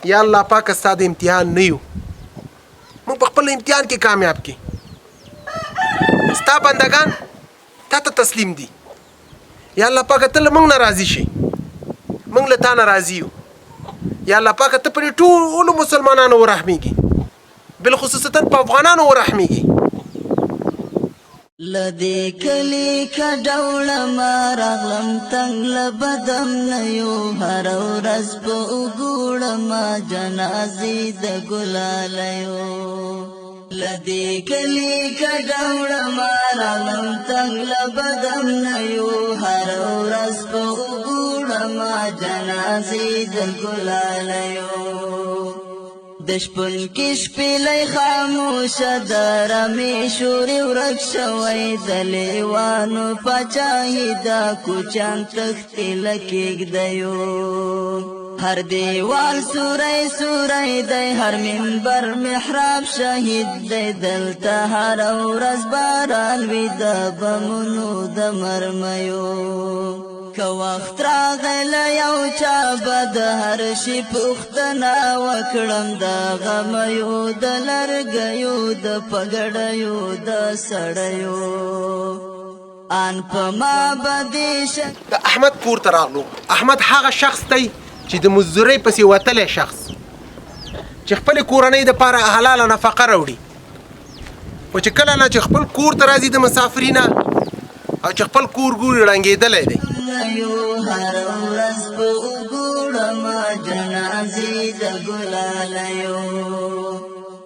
یا الله پاکه ستا د امتحان نه یو، موږ په خپل امتحان کې کامیاب کړي. ستا بندگان تا ته تسلیم دي. یا الله پاکه ته له موږ نه راضي شي، موږ له تا نه راضي یو. یا الله پاکه ته پر ټولو مسلمانانو ورحمېږي، بالخصوصا په افغانانو ورحمېږي. لدې کلي کډوړم راغلم تنګ له بدم نه یو، هره ورځ په وګوړم جنازې د ګلالیو. لدې کلي کډوړم راغلم تنګ له بدم نه یو، هره ورځ په وګوړم جنازې د ګلالیو. د شپون کې شپېلۍ خاموشه د رمې شورې ورک شوی، د لیوانو پاچاهي دا کوچیان تښتې له کېږدیو. هر دیوال سوری سوری دی، هر منبر محراب شهید دی، دلته هره ورځ باران وي د بمونو د مرمیو. که وخت راغی له یو چا به د هر شي پوښتنه وکړم، د غمیو د لرګیو د پګړیو د سړیو ان په ما به دې د احمد کور ته راغلو. احمد هغه شخص دی چې د مزدورۍ پسې وتلی شخص، چې خپلې کورنۍ دپاره حلاله نفقه راوړي، خو چې کله نه چې خپل کور ته راځي د مسافري نه او چې خپل کور ګوري ړنګېدلی دی. یو هره ورځ په وګوړم جنازې د ګلالیو.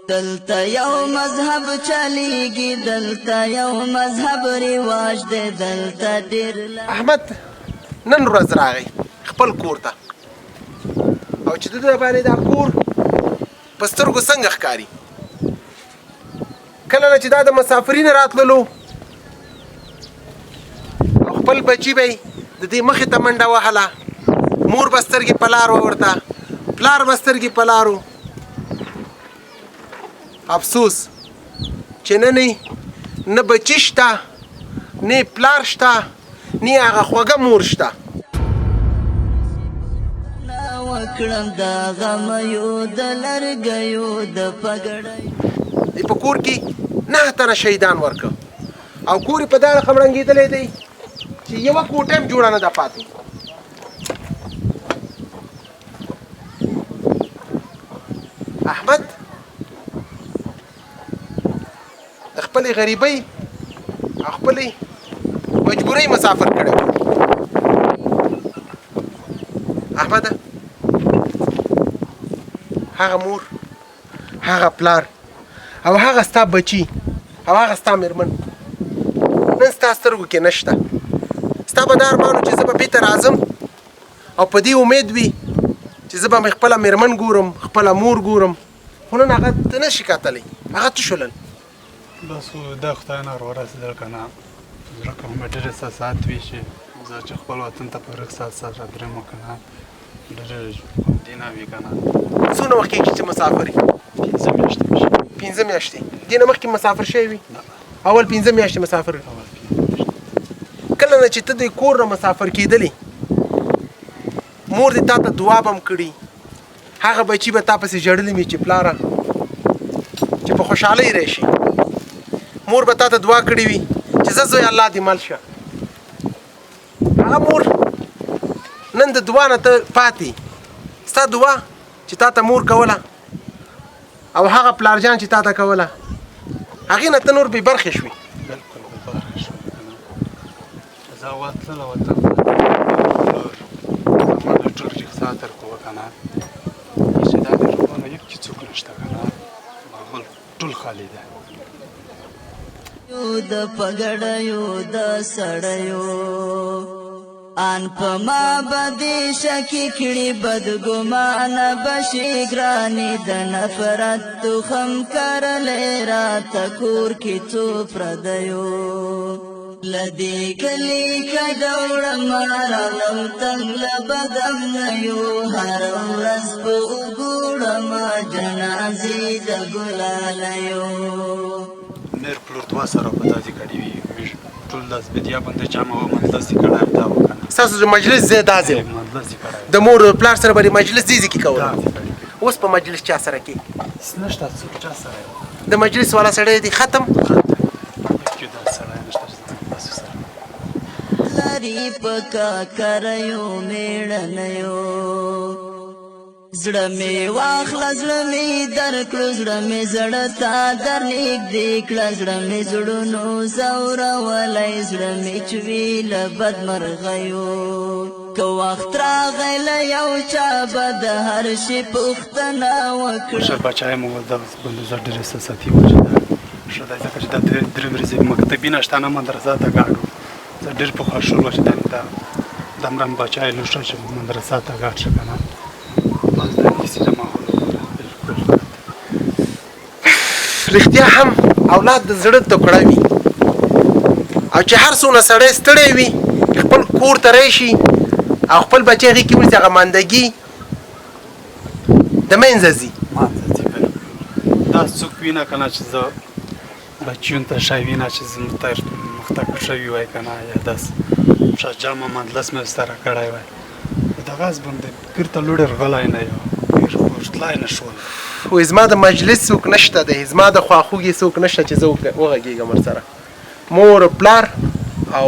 دلته یو مذهب چلیږي، دلته یو مذهب رواج دی، دلته ډېر. احمد نن ورځ راغی خپل کور ته، او چې د ده باندې دا کور په سترګو څنګه ښکاري، کله نه چې دا د مسافري نه راتللو او خپل بچي به یې د دې مخې ته منډه وهله، مور به سترګې په لار وه ورته، پلار به سترګې په لار و. افسوس چې نن یې نه بچي شته، نه پلار شته، نه هغه خوږه مور شته. وکړم د غمیو د لرګیو د پګړیو. دی په کور کې 9 تنه شهیدان ورکړه او کور یې په دا رقم ړنګېدلی دی چې یوه کوټه هم جوړه نه ده پاتې. احمد د خپلې غریبۍ او خپلې مجبورۍ مسافر کړی. احمده، هغه مور، هغه پلار او هغه ستا بچي او هغه ستا میرمن نن ستا سترګو کې نشته. ستا به دا ارمان و چې زه به بیرته راځم او په دې امید وي چې زه به مې خپله میرمن ګورم، خپله مور ګورم، خو نن هغه ته نه شي کتلی. هغه څه شولل؟ بس دا خدای نه ورسېدل که نه، زړه کې هم ډېر احساسات وي چې زه چې خپل وطن ته په رږ ساعت ساعت رادرېم که نه، ډېر دینه وي که نه. څونه وخت کېږي چې مسافر یې؟ 5 میاشتې شي. 5 میاشتې. دې نه مخکې مسافر شوی وي؟ نه. اول 5 میاشتې مسافر وي. اول 5 میاشتې. کله نه چې ته د کور نه مسافر کېدلې، مور دې تا ته دعا به هم کړي، هغه بچي به تا پسې ژړلي وي چې پلاره چې په خوشحالۍ راشي، مور به تا ته دعا کړې وي چې زه زوی الله دې مل شه. هغه مور نن د دعا نه ته پاتې، ستا دعا چې تا ته مور کوله او هغه پلار جان چې تا ته کوله، هغې نه ته نور بې برخې شوې. بالکل بې برخې شوم که نه. زه وتلله وطن ته، زما د ټول رښتیا تر کوه که نه، چې دا د روغونه یو کې څوک نشته که نه، ماحول ټول خالي دی. د پګړیو د سړیو ان په ما به دې شکي کړي، بدګمانه به شي ګرانې، د نفرت تخم کرلی راته کور کې څو پردیو. له دې کلي کډه وړم راغلم تنګ له بدم نه یو، هره ورځ په وګوړم جنازې د ګلالیو. مېر پلور دوه سره په داسې کړي وي، موږ ټول داس بدیا باندې جمع و مجلس یې کړی دا وکنه. ستاسو د مجلس ځای دا ځای و؟ مجلس یې کړی. د مور او پلار سره به د مجلس دې ځای کې کوله؟ دا ځای کړی. اوس په مجلس چا سره کې؟ هیڅ نشته، څوک چا سره. د مجلس والا سړی دی ختم. یو دا سړی نشته چې تاسو سره. لري په کاکریو میړنیو، زړه مې واخله، زړه مې درکړو، زړه مې زړه تا در نږدې کړه، زړه مې زړونو زورولی، زړه مې چوي له بدمرغیو. که وخت راغی له یو چا به د هر شي پوښتنه وکړه. مشر بچای مو د بندوزه ډېر احساساتي و چې دا ښه دی، ځکه چې دا درې ورځې مکتبي نشته، نه مدرسه ته ګاډو. زه ډېر په خوښول و چې دا دا دمرم بچای نو ښه چې مدرسه ته ګاډ شه که نه. بس دا کیسې د ماحول وګوره بالکل غلط. رښتیا هم اولاد د زړه ټوکړه وي، او چې هر څونه سړی ستړی وي، خپل کور ته راشي او خپل بچی هغې کې ونیسي، هغه ماندګي د منځه ځي. ماته ځي بالکل. دا څوک وینه که نه چې زه بچیون ته ښه وینه چې زه تر مخته شوي وای که نه، یا داس ښه جمع مجلس مې سره کړی وای. دغه از باندې بیرته لوړې رغلی نه یو، ډېر ورتلای نه شول. وایي زما د مجلس څوک نشته دی، زما د خواخوږي څوک نشته چې زه وغږېږم ورسره. مور، پلار او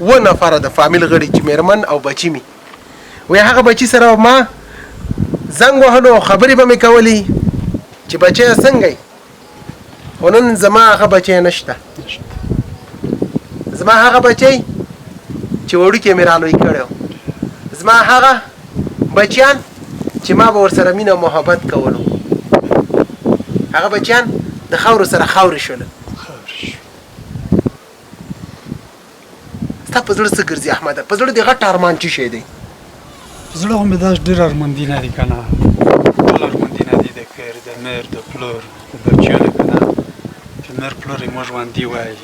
اووه نفره د فامیل غړي چې میرمن او بچي مې. وایي هغه بچي سره ما زنګ وهلو او خبرې به مې کولې چې بچیه څنګه یې، خو نن زما هغه بچی نشته. زما هغه بچی چې وړوکی مې رالوی کړی و، زما هغه بچیان چې ما به ورسره مینه او محبت کولو، هغه بچیان د خاورو سره خاورې شول. ستا په زړه څه ګرځي احمده؟ په زړه دې غټ ارمان څه شی دی؟ په زړه خو مې داسې ډېر ارماندونه دي که نه، ټول ارماندونه دي، د کور، د مېر، د پلور، د بچیو که نه، چې مېر پلور یې مو ژوندي وای.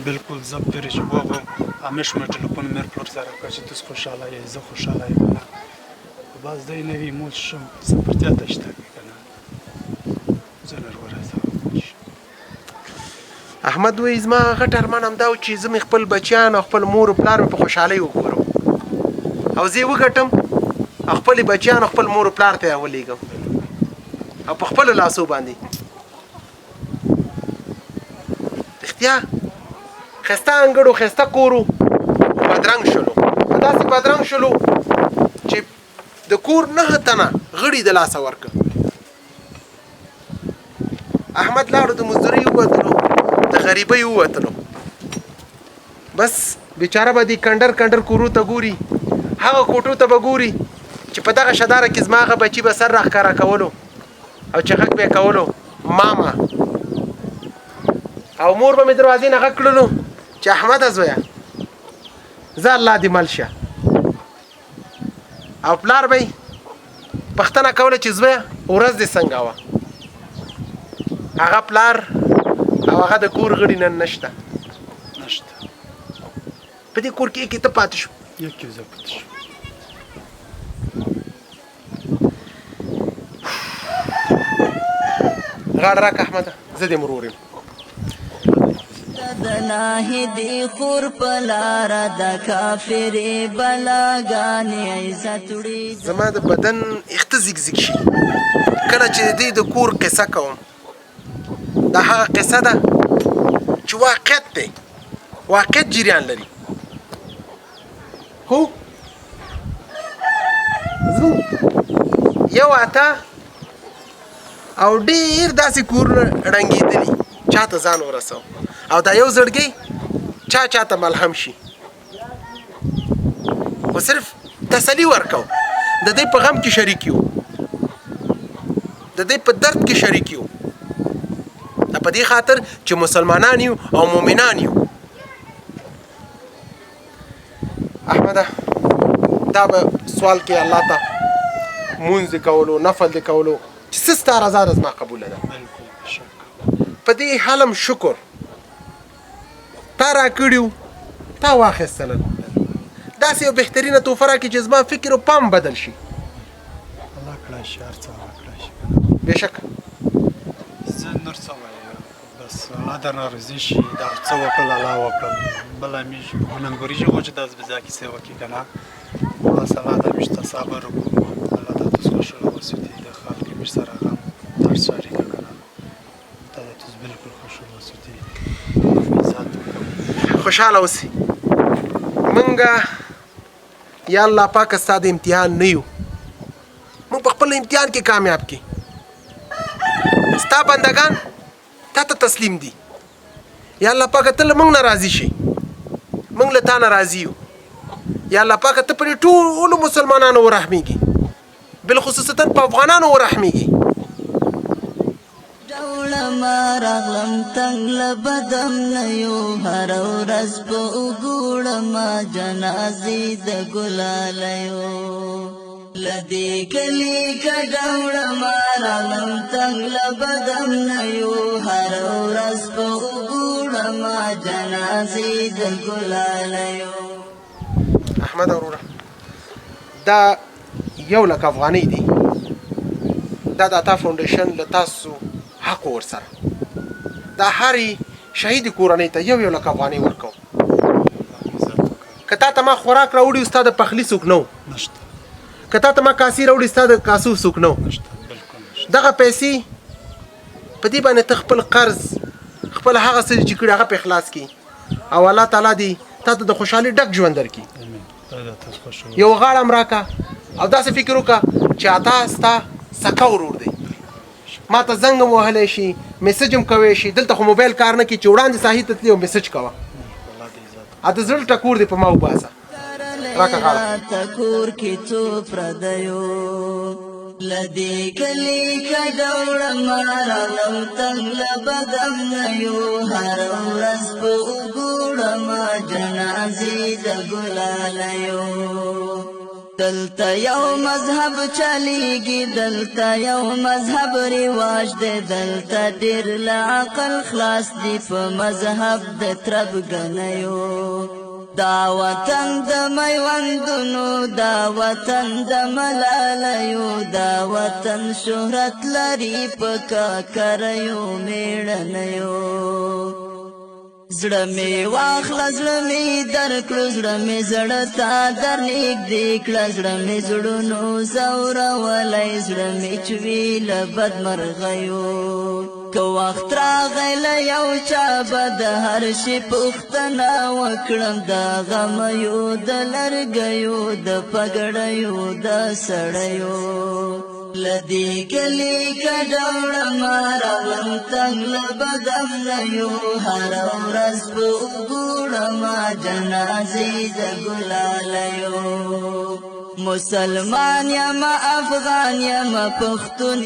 بالکل زه پرې چې وغو همیش مې ټلیفون مېر پلور سره وکړ چې تاسو خوشحاله یې، زه خوشحاله یم که نه. بس دی نه وي مول شم څه ته شته که نه، زه نور ورځم. احمد وایي زما غټ ارمان همدا و چې زه مې خپل بچیان او خپل مور او پلار مې په خوشحالۍ وګورم، او زه یې وګټم او خپلې بچیان او خپل مور او پلار ته یې ولېږم او په خپلو لاسو باندې. رښتیا ښایسته انګړ و، ښایسته کور و، خو بدرنګ شولو. په داسې بدرنګ شولو چې د کور 9 تنه غړي د لاسه ورکړه. احمد لاړو، د مزدورۍ ووتلو، د غریبۍ ووتلو. بس بیچاره به دې کنډر کنډر کورو ته ګوري، هغه کوټو ته به ګوري چې په دغه شداره کې زما هغه بچي به سر راښکاره کولو او چې غږ به یې کولو ماما، او مور به مې دروازې نه غږ کړلو چې احمده زویه زه الله دې مل شه، او پلار به یې پوښتنه کوله چې زویه ورځ دې څنګه وه. هغه پلار او هغه د کور غړي نن نشته. نشته. په دې کور کې یې ته پاتې شو. یکې زه پاتې شو. غاړه راکړه احمده، زه دې ورور یم. د ناهیدي خور په لاره د کافرې بلاګانې عزت وړي. زما د بدن اخته زیګ زیګ شي کله چې د دې د کور قصه کوم. دا هغه قصه ده چې واقعیت دی، واقعیت جریان لري. هو زموږ یو اته او ډېر داسې کورونه ړنګېدلي، چاته ځان ورسو، او دا یو زړګی چا چاته ملهم شي، خو صرف تسلي ورکو. د دې په غم کې شریک یو، د دې په درد کې شریک یو، دا په دې خاطر چې مسلمانان یو او مؤمنان یو. احمده دا به سوال کې الله ته، مونځ دې کولو، نفل دې کولو، چې څه ستا رضا ده زما قبوله ده. په دې حالم شکر تا راکړي تا واخیستلل، داسې یو بهترینه تحفه راکړي چې زما فکر او پام بدل شي. الله کړای شي، هر څه الله کړای شي. بېشکه. زه نور څه وایم، بس الله درنه راضي شي. دا څه وکړل الله وکړل، بله مې ګناهګاري چې خو چې داسې به ځای کیسې وکړي که نه. بس الله ته مې ته صبر وکړو، الله ته تاسو خوشحاله وساتي، د خلک مې سره غم درد شریکه کنه. تا د تاسو بالکل خوشحال اوسئ، عزت وکړم. خوشحاله اوسئ. مونږه یا الله پاک ستا د امتحان نه یو، مونږ په خپل امتحان کې کامیاب کی. ستا بندگان تا ته تسلیم دي. یا الله پاک ته له مونږ نه راضي شي، مونږ له تا نه راضي یو. یا الله پاک ته پر ټولو مسلمانانو ورحمېږي، بالخصوصا په افغانانو ورحمېږي. ډوړم راغلم تنگ له بدم نه یو، هره ورځ په وګوړم جنازې د ګلالیو. لدې کلي کډوړم راغلم تنگ له بدم نه یو، هره ورځ په وګوړم جنازې د ګلالیو. احمد وروره، دا 1 لک افغانۍ دي، دا د عطا فاونډیشن له تاسو حق ورسره دا هرې شهید کورنۍ ته 1 1 لک افغانۍ ورکوم. که تا ته ما خوراک راوړي، ستا د پخلي څوک نه و. نشته. که تا ته ما کاسې راوړي، ستا د کاسو څوک نه و. نشته، بالکل نشته. دغه پیسې په دې باندې ته خپل قرض، خپل هغه څه چې کړي هغه په خلاص کړي، او الله تعالی دې تا ته د خوشحالي ډک ژوند درکړي. امین. خدای دې تاسو خوشحال. یو غاړه هم راکړه او داسې فکر وکړه چې عطا ستا سکه ورور دی. ما ته زنګ هم وهلی شي، میسج هم کوی شي. دلته خو موبایل کار نه کوي، چې وړاندې ساحې ته تلې او میسج کوه. الله دې عزت. د زړه ټکور دې په ما وباسه. راکه غاړه. راته کور کې څو پردیو، لدې کلي کډوړم راغلم تنګ له بدم نه یو، هره ورځ په وګوړم جنازې د ګلالیو. دلته یو مذهب چلیږي، دلته یو مذهب رواج دی، دلته ډېر له عقل خلاص دي په مذهب د تربګنیو. دا وطن د میوندونو، دا وطن د ملالیو، دا وطن شهرت لري په کاکریو میړنیو. زړه مې واخله، زړه مې درکړو، زړه مې زړه ته درنږدې کړه، زړه مې زړونو ځورولی، زړه مې چوي له بدمرغیو. که وخت راغی له یو چا به د هر شي پوښتنه وکړم، د غمیو د لرګیو د پګړیو د سړیو. له دې کلي کډوړم راغلم تنګ له بدم نه یو، هره ورځ په وګوړم جنازې د ګلالیو. مسلمان یم، افغان یم، پښتون